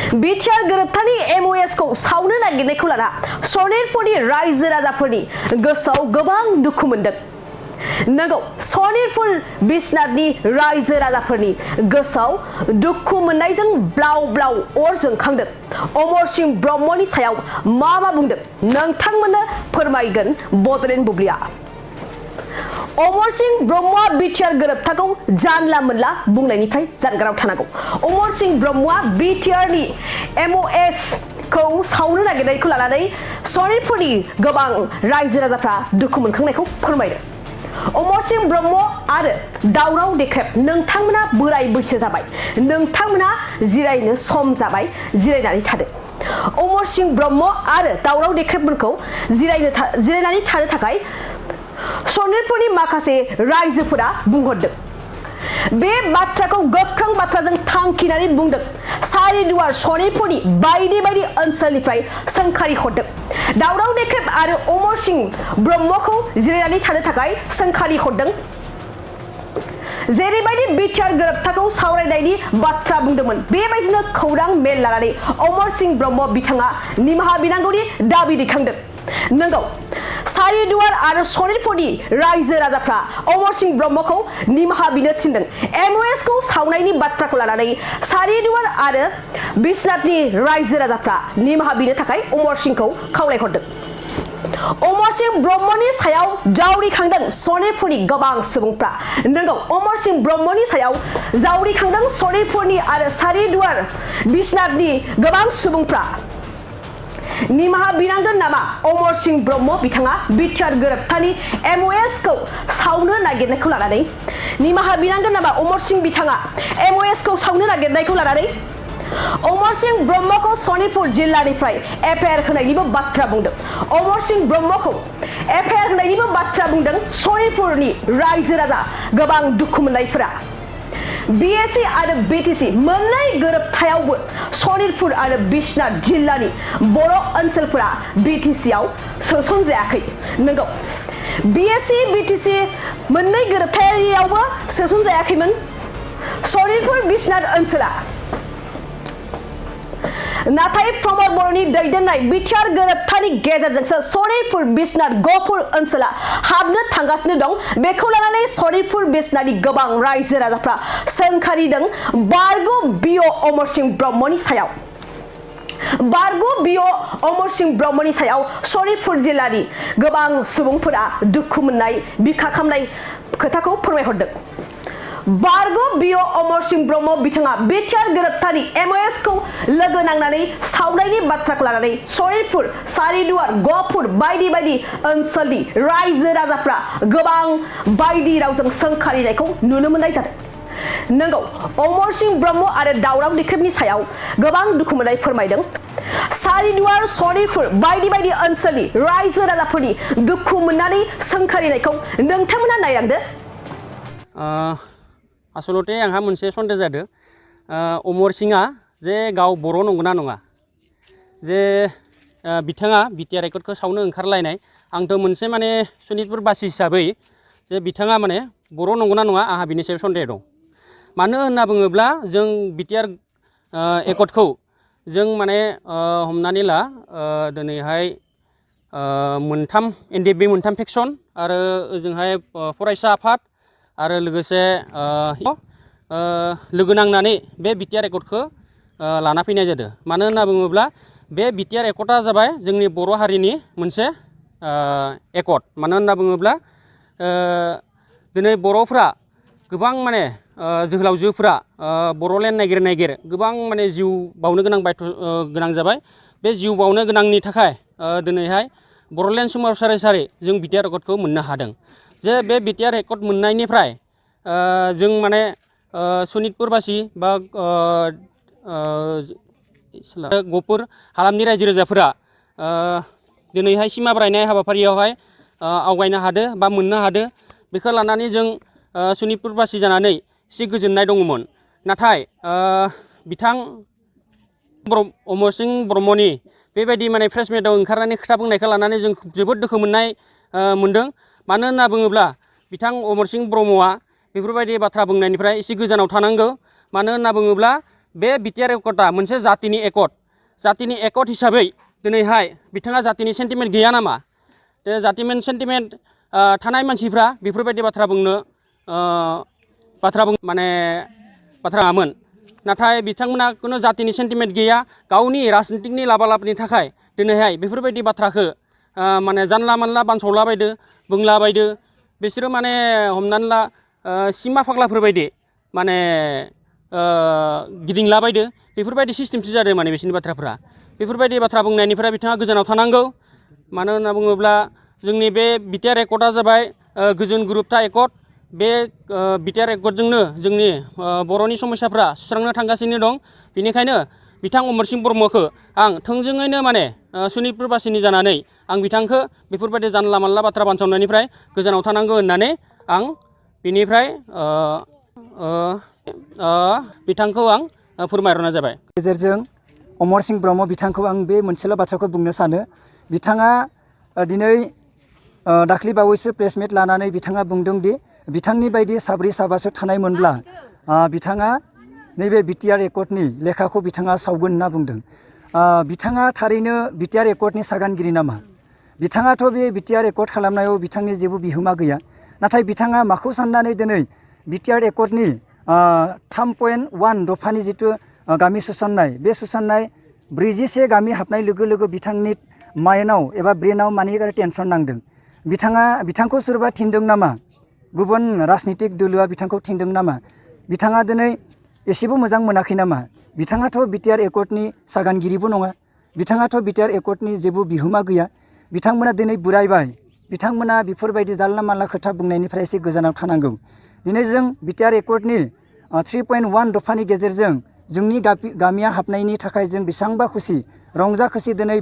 BTR गोरोबथानि MoS खौ सावनो नागिरनायखौ लाना सनितपुरनि रायजो राजाफोरनि गोसोआव गोबां दुखु मोनदों। नंगौ, सनितपुर बिश्वनाथनि रायजो राजाफोरनि गोसोआव दुखु मोननायजों ब्लाव ब्लाव अर जोंखांदों। अमरसिं ब्रह्मनि सायाव मा बुंदों नोंथांमोननो फोरमायगोन बड'लेण्ड बुब्लिया। अमरसिं ब्रह्मआ BTR गोरोबथाखौ जानला मोनला बुंनायनिफ्राय जानगाराव थानांगौ। अमरसिं ब्रह्मआ BTR नि MoS खौ सावनो नागिरनायखौ लानानै सनितपुरनि गोबां रायजो राजाफ्रा दुखु मोनखांनायखौ फोरमायदों। अमरसिं ब्रह्म आरो दावराव देख्रेब, नोंथांमोना बोराय बैसो जाबाय, नोंथांमोना जिरायनो सम जाबाय, जिरायनानै थादो। अमरसिं ब्रह्म आरो दावराव देख्रेबमोनखौ जिरायनानै थानो थाखाय सनितपुरनि माखासे रायजोफोरा बुंहरदों। बे बाथ्राखौ गोख्रों बाथ्राजों थांखिनानै बुंदों। सारिदुवार सनितपुरनि बायदि बायदि ओनसोलनिफ्राय सोंखारि हरदों। दावराव देख्रेब आरो अमरसिं ब्रह्मखौ जिरायनानै थानो थाखाय सोंखारि हरदों। जेरैबायदि BTR गोरोबथाखौ सावरायनायनि बाथ्रा बुंदोंमोन, बेबायदिनो खौरां मेल लानानै अमरसिं ब्रह्म बिथाङा निमाहा बिनांगौनि दाबि दैखांदों। नंगौ, सारिदुवार आरो सनितपुरनि रायजो राजाफ्रा अमरसिं ब्रह्मखौ निमाहा बिनो थिनदों। MoS खौ सावनायनि बाथ्राखौ लानानै सारिदुवार आरो बिश्वनाथनि रायजो राजाफ्रा निमाहा बिनो थाखाय अमरसिंखौ खावलायहरदों। अमरसिं ब्रह्मनि सायाव जावरिखांदों सनितपुरनि गोबां सुबुंफ्रा। नंगौ, अमरसिं ब्रह्मनि सायाव जावरिखांदों सनितपुरनि आरो सारिदुवार बिश्वनाथनि गोबां सुबुंफ्रा। निमाहा बिनांगोन नामा अमरसिं ब्रह्म बिथाङा BTR गोरोबथानि MoS खौ सावनो नागिरनायखौ लानानै? निमाहा बिनांगोन नामा अमरसिं बिथाङा MoS खौ सावनो नागिरनायखौ लानानै? अमरसिं ब्रह्मखौ सनितपुर जिल्लानिफ्राय FIR होनायनिबो बाथ्रा बुंदों। अमरसिं ब्रह्मखौ FIR होनायनिबो बाथ्रा बुंदों सनितपुरनि रायजो राजा गोबां दुखु मोननायफोरा। BSC आरो BTC मोननै गोरोबथायावबो सनितपुर आरो बिश्वनाथ जिल्लानि बर' ओनसोलफोरा BTC आव सोसनजायाखै। नंगौ, BSC BTC मोननै गोरोबथायावबो सोसनजायाखैमोन सनितपुर बिश्वनाथ ओनसोला। नाथाय प्रमद बर'नि दैदेननाय BTR गोरोबथानि गेजेरजोंसो सनितपुर बिश्वनाथ गहपुर ओनसोला हाबनो थांगासिनो दं। बेखौ लानानै सनितपुर बिश्वनाथनि गोबां रायजो राजाफ्रा सोंखारिदों बारग' BO अमरसिं ब्रह्मनि सायाव। बारग' BO अमरसिं ब्रह्मनि सायाव सनितपुर जिल्लानि गोबां सुबुंफोरा दुखु मोननाय, बिखा खामनाय खोथाखौ फोरमायहरदों। बारग' BO अमरसिं ब्रह्म बिथाङा BTR गोरोबथानि MoS खौ लोगो नांनानै सावनायनि बाथ्राखौ लानानै सनितपुर, सारिदुवार, गहपुर बायदि बायदि ओनसोलनि रायजो राजाफ्रा गोबां बायदि रावजों सोंखारिनायखौ नुनो मोननाय जादों। नंगौ, अमरसिं ब्रह्म आरो दावराव देख्रेबनि सायाव गोबां दुखु मोननाय फोरमायदों। सारिदुवार, सनितपुर बायदि बायदि ओनसोलनि रायजो राजाफोरनि दुखु मोननानै सोंखारिनायखौ नोंथांमोना नायलांदो। आसलते आंहा मोनसे सन्देह जादों, अमरसिंआ जे गाव बर' नंगौना नङा, जे बिथाङा BTR एकर्डखौ सावनो ओंखारलायनाय। आंथ' मोनसे माने सनितपुर बासि हिसाबै जे बिथाङा माने बर' नंगौना नङा आंहा बिनि सायाव सन्देह दं। मानो होनना बुङोब्ला जों BTR एकर्डखौ जों माने हमनानै ला दिनैहाय मोनथाम NDFB मोनथाम फेक्सन आरो ओजोंहाय फरायसा आफाद आरो लोगोसे लोगो नांनानै बे BTR एकर्डखौ लाना फैनाय जादों। मानो होनना बुङोब्ला बे BTR एकर्डआ जाबाय जोंनि बर' हारिनि मोनसे एकर्ड। मानो होनना बुङोब्ला दिनै बर'फ्रा गोबां माने जोहोलावजोफ्रा बर'लेण्ड नागिर गोबां माने जिउ बावनो गोनां जाबाय। बे जिउ बावनो गोनांनि थाखाय दिनैहाय बर'लेण्ड सोमावसारारि जों BTR एकर्डखौ मोननो हादों। जे बे BTR एकर्ड मोननायनिफ्राय जों माने सनितपुरबासि बा गहपुर हालामनि रायजो राजाफोरा दिनैहाय सिमा बारनाय हाबाफारियावहाय आवगायनो हादों बा मोननो हादों। बेखौ लानानै जों सनितपुरबासि जानानै एसे गोजोननाय दङमोन। नाथाय बिथां अमरसिं ब्रह्मनि बेबायदि माने प्रेस मिटआव ओंखारनानै खोथा बुंनायखौ लानानै जों जोबोद दुखु मोनदों। मानो होनना बुङोब्ला बिथां अमरसिं ब्रह्मआ बेफोरबायदि बाथ्रा बुंनायनिफ्राय एसे गोजानाव थानांगौ। मानो होनना बुङोब्ला बे BTR एकर्डआ मोनसे जातिनि एकर्ड हिसाबै दिनैहाय बिथाङा जातिनि सेन्टिमेन्ट गैया नामा जातिमेन्ट सेन्टिमेन्ट थानाय मानसिफ्रा बेफोरबायदि बाथ्रामोन नाथाय बिथांमोना खुनु जातिनि सेन्टिमेन्ट गैया गावनि राजनितिकनि लाबालाबनि थाखाय दिनैहाय बेफोरबायदि बाथ्राखौ माने जानला मानला बानसावलाबायदो बुंलाबायदो बिसोरो माने हमनानै ला सिमा फाग्लाफोरबायदि माने गिदिंलाबायदो बेफोरबायदि सिस्टेमसो जादों माने बिसोरनि बाथ्राफ्रा बेफोरबायदि बाथ्रा बुंनायनिफ्राय बिथाङा गोजानाव थानांगौ मानो होनना बुङोब्ला जोंनि बे BTR एकर्डआ जाबाय गोजोन गोरोबथा एकर्ड बे BTR एकर्डजोंनो जोंनि बर'नि समस्याफ्रा सुस्रांनो थांगासिनो दं बेनिखायनो बिथां अमरसिं ब्रह्मखौ आं थोंजोङैनो माने सनितपुरबासिनि जानानै आं बिथांखौ बेफोरबायदि जानला मानला बाथ्रा बानसावनायनिफ्राय गोजानाव थानांगौ होननानै आं बिनिफ्राय बिथांखौ आं फोरमायहरनाय जाबाय गेजेरजों अमरसिं ब्रह्म बिथांखौ आं बे मोनसेल' बाथ्राखौ बुंनो सानो बिथाङा दिनै दाख्लै बावैसो प्रेसमिट लानानै बिथाङा बुंदों दि बिथांनि बायदि साब्रै साबासो थानायमोनब्ला बिथाङा नैबे BTR एकर्डनि लेखाखौ बिथाङा सावगोन होनना बुंदों बिथाङा थारैनो BTR एकर्डनि सागानगिरि नामा बिथाङाथ' बे BTR एकर्ड खालामनायाव बिथांनि जेबो बिहोमा गैया नाथाय बिथाङा माखौ साननानै दिनै BTR एकर्डनि 3.1 दफानि जिथु गामि सुसननाय बे सुसननाय 41 गामि हाबनाय लोगो लोगो बिथांनि माइन्डआव एबा ब्रेनाव मानि टेनसन नांदों बिथांखौ सोरबा थिनदों नामा गुबुन राजनितिक दोलोआ बिथांखौ थिनदों नामा बिथाङा दिनै एसेबो मोजां मोनाखै नामा बिथाङाथ' BTR एकर्डनि सागानगिरिबो नङा बिथाङाथ' BTR एकर्डनि जेबो बिहोमा गैया बिथांमोना दिनै बुरायबाय बिथांमोना बेफोरबायदि जानला मानला खोथा बुंनायनिफ्राय एसे गोजानाव थानांगौ दिनै जों BTR एकर्डनि 3.1 दफानि गेजेरजों जोंनि गामिया हाबनायनि थाखाय जों बेसेबांबा खुसि रंजा खुसि दिनै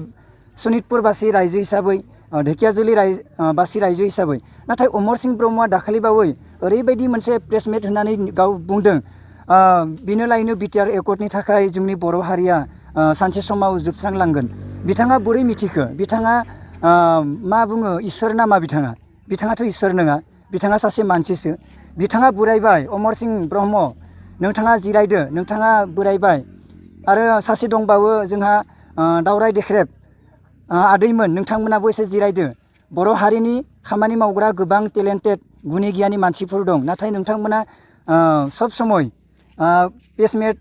सनितपुरबासि रायजो हिसाबै ढेकियाजुलि बासि रायजो हिसाबै नाथाय अमरसिं ब्रह्मआ दाखालिबावै ओरैबायदि मोनसे प्रेसमिट होनानै गाव बुंदों बिनो लायनो BTR एकर्डनि थाखाय जोंनि बर' हारिया सानसे समाव जोबस्रांलांगोन बिथाङा बोरै मिथिखो बिथाङा मा बुङो इसोर नामा बिथाङाथ' इसोर नङा बिथाङा सासे मानसिसो बिथाङा बुरायबाय अमरसिं ब्रह्म नोंथाङा जिरायदो नोंथाङा बोरायबाय आरो सासे दंबावो जोंहा दावराय देख्रेब आदैमोन नोंथांमोनाबो एसे जिरायदो बर' हारिनि खामानि मावग्रा गोबां टेलेन्टेड गुनि गियानि मानसिफोर दं नाथाय नोंथांमोना सब समय प्रेसमिट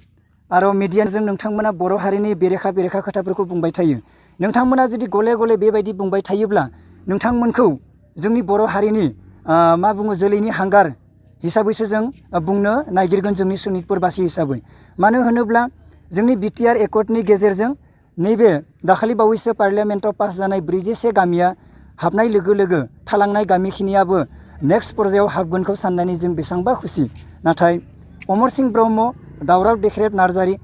आरो मिडियाजों नोंथांमोना बर' हारिनि बेरेखा खोथाफोरखौ बुंबाय थायो नोंथांमोना जुदि गले गले बेबायदि बुंबाय थायोब्ला नोंथांमोनखौ जोंनि बर' हारिनि मा बुङो जोलैनि हांगार हिसाबैसो जों बुंनो नागिरगोन जोंनि सनितपुरबासि हिसाबै मानो होनोब्ला जोंनि BTR एकर्डनि गेजेरजों नैबे दाखालि बावैसो पार्लियामेन्टआव पास जानाय 41 गामिया हाबनाय लोगो लोगो थालांनाय गामिखिनियाबो नेक्स्ट पर्यायाव हाबगोनखौ साननानै जों बेसेबांबा खुसि नाथाय अमरसिं ब्रह्म दावराव देख्रेब नार्जारि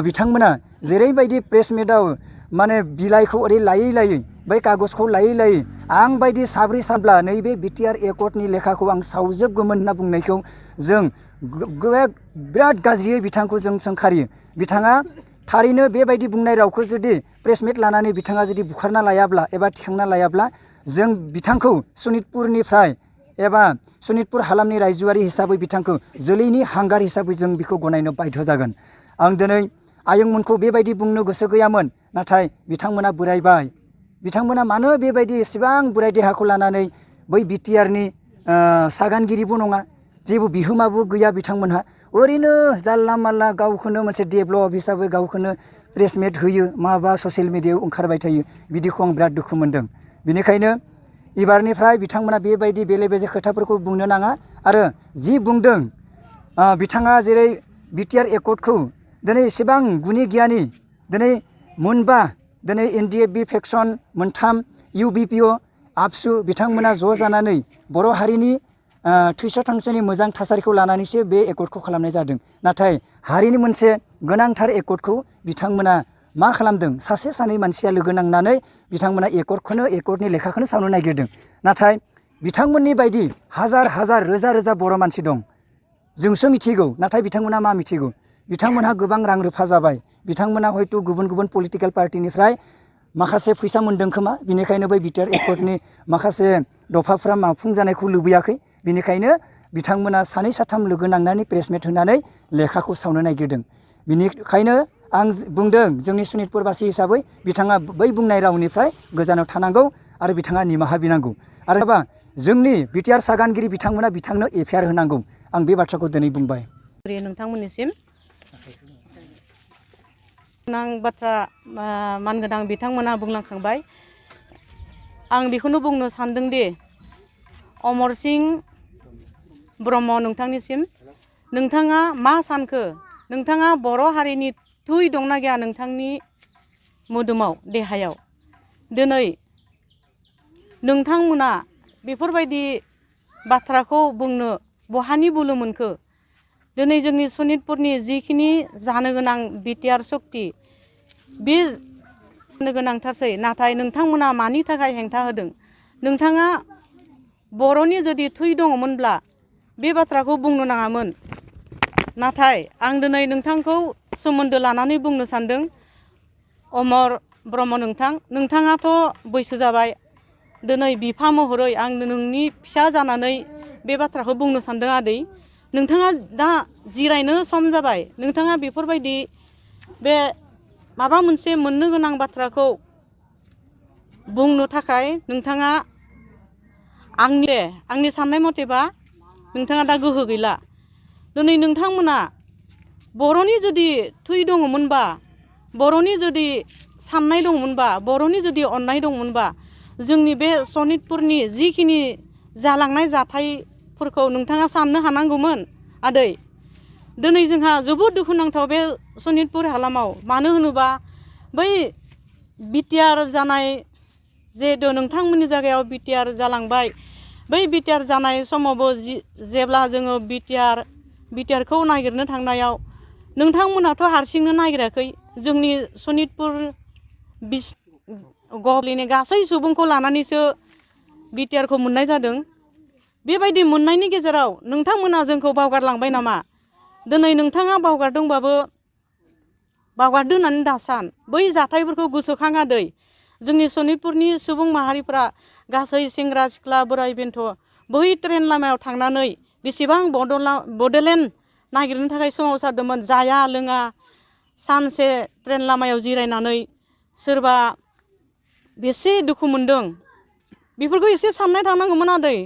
बिथांमोना जेरैबायदि प्रेसमिटआव माने बिलाइखौ ओरै लायै बै कागजखौ लायै आं बायदि साब्रै साब्ला नैबे BTR एकर्डनि लेखाखौ आं सावजोबगौमोन होनना बुंनायखौ जों बिराद गाज्रियै बिथांखौ जों सोंखारियो बिथाङा थारैनो बेबायदि बुंनाय रावखौ जुदि प्रेसमिट लानानै बिथाङा जुदि बुखारना लायाब्ला एबा थिखांना लायाब्ला जों बिथांखौ सनितपुरनिफ्राय एबा सनितपुर हालामनि रायजोआरि हिसाबै बिथांखौ जोलैनि हांगार हिसाबै जों बिखौ गनायनो बाध्य जागोन आं दिनै आयंमोनखौ बेबायदि बुंनो गोसो गैयामोन नाथाय बिथांमोना बोरायबाय बिथांमोना मानो बेबायदि एसेबां बोराय देहाखौ लानानै बै BTRनि सागानगिरिबो नङा जेबो बिहोमाबो गैया बिथांमोनहा ओरैनो जानला मानला गावखौनो मोनसे डेभेलप हिसाबै गावखौनो प्रेसमिट होयो माबा ससियेल मिडियायाव ओंखारबाय थायो बिदिखौ आं बिराद दुखु मोनदों बेनिखायनो एबारनिफ्राय बिथांमोना बेबायदि बेले बेजे खोथाफोरखौ बुंनो नाङा आरो जि बुंदों बिथाङा जेरै BTR एकर्डखौ दिनै एसेबां गुनि गियानि दिनै मोनबा दिनै NDFB फेक्सन मोनथाम UBPO आबसु बिथांमोना ज' जानानै बर' हारिनि थैस' थांस'नि मोजां थासारिखौ लानानैसो बे एकर्डखौ खालामनाय जादों नाथाय हारिनि मोनसे गोनांथार एकर्डखौ बिथांमोना मा खालामदों सासे सानै मानसिया लोगो नांनानै बिथांमोना एकर्डनि लेखाखौनो सावनो नागिरदों नाथाय बिथांमोननि बायदि हाजार रोजा बर' मानसि दं जोंसो मिथिगौ नाथाय बिथांमोना मा मिथिगौ बिथांमोनहा गोबां रां रुफा जाबाय बिथांमोना हयथ' गुबुन पलिटिकेल पार्टिनिफ्राय माखासे फैसा मोनदों खोमा बिनिखायनो बै BTR एकर्डनि माखासे दफाफ्रा मावफुं जानायखौ लुबैयाखै बिनिखायनो बिथांमोना सानै साथाम लोगो नांनानै प्रेसमिट होनानै लेखाखौ सावनो नागिरदों बिनिखायनो आं बुंदों जोंनि सनितपुरबासि हिसाबै बिथाङा बै बुंनाय रावनिफ्राय गोजानाव थानांगौ आरो बिथाङा निमाहा बिनांगौ आरो बा जोंनि BTR सागानगिरि बिथांमोना बिथांनो FIR होनांगौ आं बे बाथ्राखौ दिनै बुंबाय। नोंथांमोननिसिम गोनां बाथ्रा मानगोनां बिथांमोना बुंलांखांबाय। आं बेखौनो बुंनो सानदोंदि अमरसिं ब्रह्म नोंथांनिसिम नोंथाङा मा सानखो नोंथाङा बर' हारिनि थै दंना गैया नोंथांनि मोदोमाव देहायाव दिनै नोंथांमोना बेफोरबायदि बाथ्राखौ बुंनो बहानि बोलो मोनखो दिनै जोंनि सनितपुरनि जिखिनि जानो गोनां BTR सक्ति बे जानो गोनांथारसै नाथाय नोंथांमोना मानि थाखाय हेंथा होदों नोंथाङा बर'नि जुदि थै दङमोनब्ला बे बाथ्राखौ बुंनो नाङामोन नाथाय आं दिनै नोंथांखौ सोमोन्दो लानानै बुंनो सानदों अमर ब्रह्म नोंथाङाथ' बैसो जाबाय दिनै बिफा महरै आं नोंनि फिसा जानानै बे बाथ्राखौ बुंनो सानदों आदै नोंथाङा दा जिरायनो सम जाबाय नोंथाङा बेफोरबायदि बे माबा मोनसे मोननो गोनां बाथ्राखौ बुंनो थाखाय नोंथाङा आंनि साननाय मथेबा नोंथाङा दा गोहो गैला दिनै नोंथांमोना बर'नि जुदि थै दङमोनबा बर'नि जुदि साननाय दङमोनबा बर'नि जुदि अननाय दङमोनबा जोंनि बे सनितपुरनि जिखिनि जालांनाय जाथायफोरखौ नोंथाङा साननो हानांगौमोन आदै दिनै जोंहा जोबोद दुखुनांथाव बे सनितपुर हालामाव मानो होनोबा बै BTR जानाय जिहेतु नोंथांमोननि जायगायाव BTR जालांबाय बै BTR जानाय समावबो जेब्ला जोङो BTR खौ नागिरनो थांनायाव नोंथांमोनाथ' हारसिंनो नागिराखै जोंनि सनितपुर गभर्नमेन्टनि गासै सुबुंखौ लानानैसो BTR खौ मोननाय जादों बेबायदि मोननायनि गेजेराव नोंथांमोना जोंखौ बावगारलांबाय नामा दिनै नोंथाङा बावगारदोंबाबो बावगारदो होननानै दासान बै जाथायफोरखौ गोसोखाङा दै जोंनि सनितपुरनि सुबुं माहारिफ्रा गासै सेंग्रा सिख्ला बोराय बेन्थ' बै ट्रेन लामायाव थांनानै बेसेबां बड'लेण्ड नागिरनो थाखाय सोमावसारदोंमोन जाया लोङा सानसे ट्रेन लामायाव जिरायनानै सोरबा बेसे दुखु मोनदों बेफोरखौ एसे साननाय थानांगौमोन आदै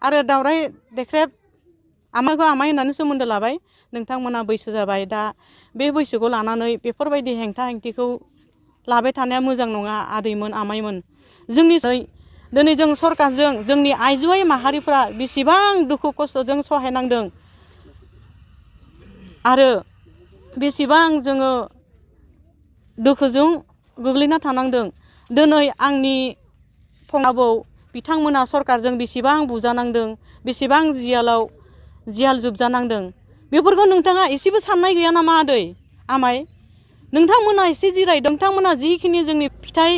आरो दावराय देख्रेब आमाइखौ आमाइ होननानै सोमोन्दो लाबाय नोंथांमोना बैसो जाबाय दा बे बैसोखौ लानानै बेफोरबायदि हेंथा हेंथिखौ लाबाय थानाया मोजां नङा आदैमोन आमाइमोन दिनै जों सरकारजों जोंनि आइजो माहारिफ्रा बेसेबां दुखु खस्थ'जों सहायनांदों आरो बेसेबां जोङो दुखुजों गोग्लैना थानांदों दिनै आंनि फंबाबौ बिथांमोना सरकारजों बेसेबां बुजानांदों बेसेबां जियाल जोबजानांदों बेफोरखौ नोंथाङा एसेबो साननाय गैया नामा आदै आमाइ नोंथांमोना एसे जिरायदों नोंथांमोना जिखिनि जोंनि फिथाइ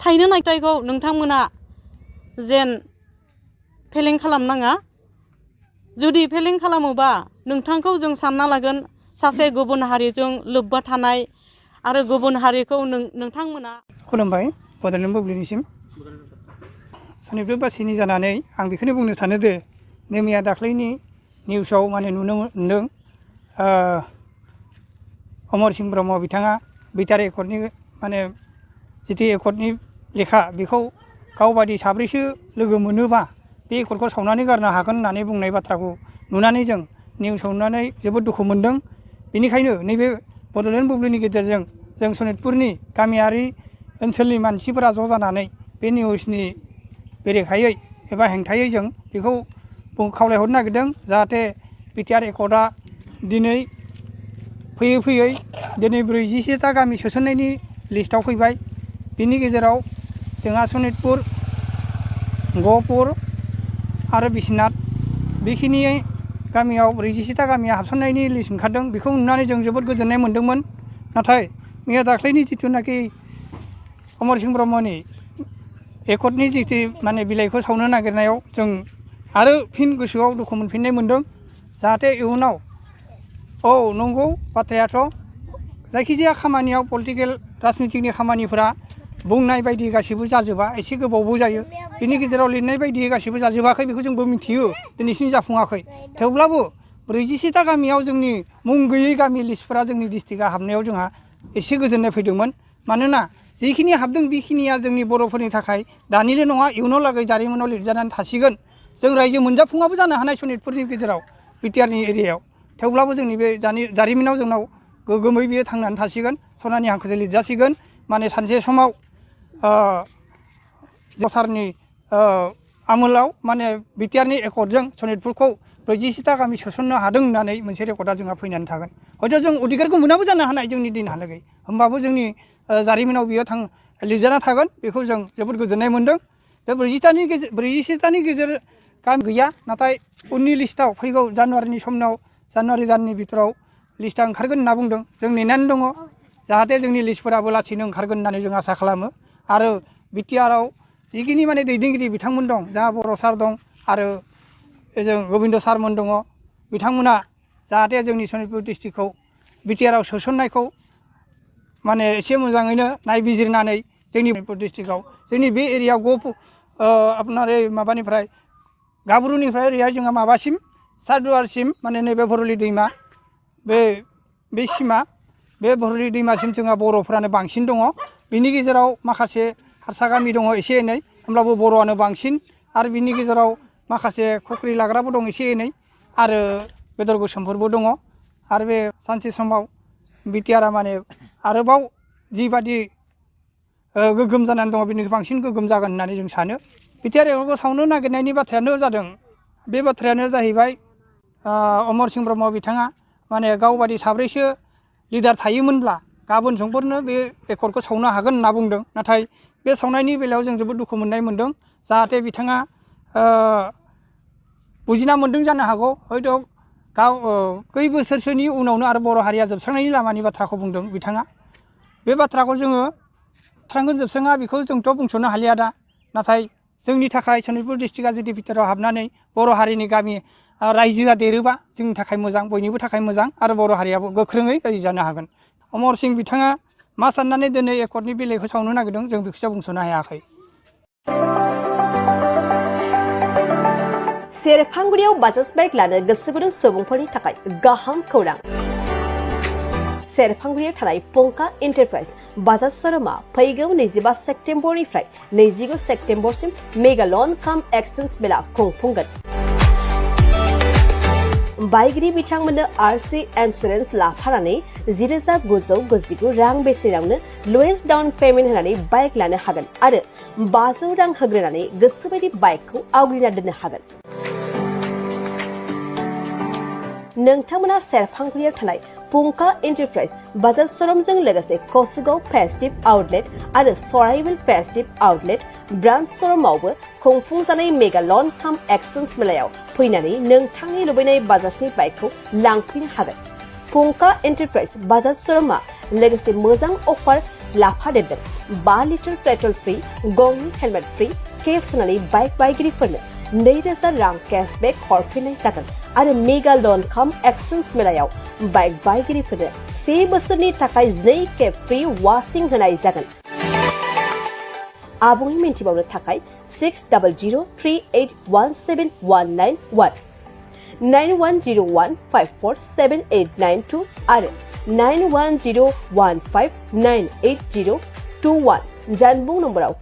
थाइनो नायथायखौ नोंथांमोना जेन फेलें खालामनाङा जुदि फेलें खालामोबा नोंथांखौ जों सानना लागोन सासे गुबुन हारिजों लोब्बा थानाय आरो गुबुन हारिखौ नोंथांमोना खुलुमबाय बड'लेण्ड बुब्लिनिसिम सनितपुरबासिनि जानानै आं बेखौनो बुंनो सानो दे मैया दाख्लैनि निउसाव माने नुनो मोन्दों अमरसिं ब्रह्म बिथाङा BTR एकर्डनि माने जिथु एकर्डनि लेखा बेखौ गावबादि साब्रैसो लोगो मोनोबा बे एकर्डखौ सावनानै गारनो हागोन होननानै बुंनाय बाथ्राखौ नुनानै जों निउसाव नुनानै जोबोद दुखु मोन्दों बेनिखायनो नैबे बड'लेण्ड बुब्लिनि गेजेरजों जों सनितपुरनि गामियारि ओनसोलनि मानसिफोरा ज' जानानै बे निउसनि बेरेखायै एबा हेंथायै जों बेखौ खावलायहरनो नागिरदों जाहाथे BTR एकर्डआ दिनै फैयै दिनै 47टा गामि सोसननायनि लिस्टआव फैबाय बिनि गेजेराव जोंहा सनितपुर गहपुर आरो बिश्वनाथ बेखिनि गामियाव 47टा गामिया हाबसननायनि लिस्ट ओंखारदों बेखौ नुनानै जों जोबोद गोजोननाय मोन्दोंमोन नाथाय मैया दाख्लैनि जिथुनाखि अमरसिं ब्रह्मनि एकर्डनि जिथु माने बिलाइखौ सावनो नागिरनायाव जों आरो फिन गोसोआव दुखु मोनफिननाय मोन्दों जाहाथे इयुनाव औ नंगौ बाथ्रायाथ' जायखिजाया खामानियाव पलिटिकेल राजनितिकनि खामानिफोरा बुंनाय बायदि गासिबो जाजोबा एसे गोबावबो जायो बिनि गेजेराव लिरनाय बायदि गासिबो जाजोबाखै बेखौ जोंबो मिथियो दिनैसिम जाफुङाखै थेवब्लाबो 40टा गामियाव जोंनि मुं गैयै गामि लिस्टफोरा जोंनि डिस्ट्रिक्टआ हाबनायाव जोंहा एसे गोजोननाय फैदोंमोन मानोना जिखिनि हाबदों बेखिनिया जोंनि बर'फोरनि थाखाय दानिल' नङा इयुनाव लागै जारिमिनाव लिरजानानै थासिगोन जों रायजो मोनजाफुङाबो जानो हानाय सनितपुरनि गेजेराव बिटिआरनि एरियायाव थेवब्लाबो जोंनि बे जारिमिनाव जोंनाव गोगोमै बियो थांनानै थासिगोन सनानि हांखोजों लिरजासिगोन माने सानसे समाव सरकारनि आमोलाव माने बिटिआरनि एकर्डजों सनितपुरखौ 40टा गामि सोसननो हादों होननानै मोनसे रेकर्डआ जोंहा फैनानै थागोन हयथ' जों अधिकारखौ मोनाबो जानो हानाय जोंनि दिनहालागै होमबाबो जोंनि जारिमिनाव बियो लिरजाना थागोन बेखौ जों जोबोद गोजोननाय मोनदों बे 40टानि गेजेर गामि गैया नाथाय उननि लिस्टआव फैगौ जानुवारिनि समाव जानुवारि दाननि भितराव लिस्टआ ओंखारगोन होनना बुंदों जों नेनानै दङ जाहाथे जोंनि लिस्टफोराबो लासैनो ओंखारगोन होननानै जों आसा खालामो आरो बिटिआरआव जिखिनि माने दैदेनगिरि बिथांमोन दं जोंहा बर' सार दं आरो जों गोबिन्द सारमोन दङ बिथांमोना जाहाथे जोंनि सनितपुर डिस्ट्रिक्टखौ बिटिआरआव सोसननायखौ माने एसे मोजाङैनो नायबिजिरनानै जोंनि सनितपुर डिस्ट्रिक्टआव जोंनि बे एरियायाव आपनार माबानिफ्राय गाब्रुनिफ्राय ओरैहाय जोंहा माबासिम सादुवारसिम माने नैबे भरलि दैमा बे सिमा बे भरलि दैमासिम जोंहा बर'फ्रानो बांसिन दङ बिनि गेजेराव माखासे हारसा गामि दङ एसे एनै होमब्लाबो बर'आनो बांसिन आरो बिनि गेजेराव माखासे खख्रि लाग्राबो दं एसे एनै आरो बेदर गोसोमफोरबो दङ आरो बे सानसे समाव बिटिआरआ माने आरोबाव जिबादि गोगोम जानानै दङ बेनिख्रुइ बांसिन गोगोम जागोन होननानै जों सानो बिटिआर एकर्डखौ सावनो नागिरनायनि बाथ्रायानो जादों बे बाथ्रायानो जाहैबाय अमरसिं ब्रह्म बिथाङा माने गावबादि साब्रैसो लिडार थायोमोनब्ला गाबोन समफोरनो बे एकर्डखौ सावनो हागोन होनना बुंदों नाथाय बे सावनायनि बेलायाव जों जोबोद दुखु मोनदों जाहाथे बिथाङा बुजिना मोनदों जानो हागौ हयथ' कई बोसोरसोनि उनावनो आरो बर' हारिया जोबस्रांनायनि लामानि बाथ्राखौ बुंदों बिथाङा बे बाथ्राखौ जोङो जोबस्राङा बेखौ जोंथ' बुंस'नो हालिया दा नाथाय जोंनि थाखाय सनितपुर डिस्ट्रिक्टआ जुदि बिटिआरआव हाबनानै बर' हारिनि गामि रायजोआ देरोबा जोंनि थाखाय मोजां बयनिबो थाखाय मोजां आरो बर' हारियाबो गोख्रोङै रायजो जानो हागोन अमर सिं बिथाङा मा साननानै दिनै एकर्डनि बेलेगखौ सावनो नागिरदों जों बेखौसो बुंस'नो हायाखै सेरफांगुरियाव बाजाज बाइक लानो गोसो गुदुं सुबुंफोरनि थाखाय गाहाम खौरां सेरफांगुरियाव थानाय पंका एन्टारप्राइज बाजाज शोरूमा फैगौ 25 सेप्तेम्बरनिफ्राय 29 सेप्तेम्बरसिम मेगा लन काम एक्सचेन्ज मेला खुंफुंगोन बायगिरि बिथांमोननो आरसि इन्सुरेन्स लाफानानै 10,999 रां बेसेनावनो लवेस्ट डाउन पेमेन्ट होनानै बाइक लानो हागोन आरो 500 रां होग्रोनानै गोसोबायदि बाइकखौ आवग्रिना दोननो हागोन नोंथांमोना सेरफांगुरियाव थानाय पंका एन्टारप्राइज बाजाज शोरूमजों लोगोसे कसुगाव फेस्टिभ आउटलेट आरो सराइबिल फेस्टिभ आउटलेट ब्रान्च शोरूमावबो खुंफुंजानाय मेगा लन काम एक्सचेन्ज मेलायाव फैनानै नोंथांनि लुबैनाय बाजाजनि बाइकखौ लांफैनो हागोन पंका एन्टारप्राइज बाजाज शोरूमा लोगोसे मोजां अफार लाफादेरदों 5 लिटार पेट्रल फ्री गंनि हेलमेट फ्री केस होनानै बाइक बायगिरिफोरनो 2,000 रां केशबेक हरफिननाय जागोन आरो मेगा लन काम एक्सचेन्ज मेलायाव बाइक बायगिरिफोरनो 1 बोसोरनि थाखाय 2 खेब फ्री वाशिं होनाय जागोन आबुङै मिन्थिबावनो थाखाय 6003817191 9101547892 आरो 9101598021 जानबुं नम्बराव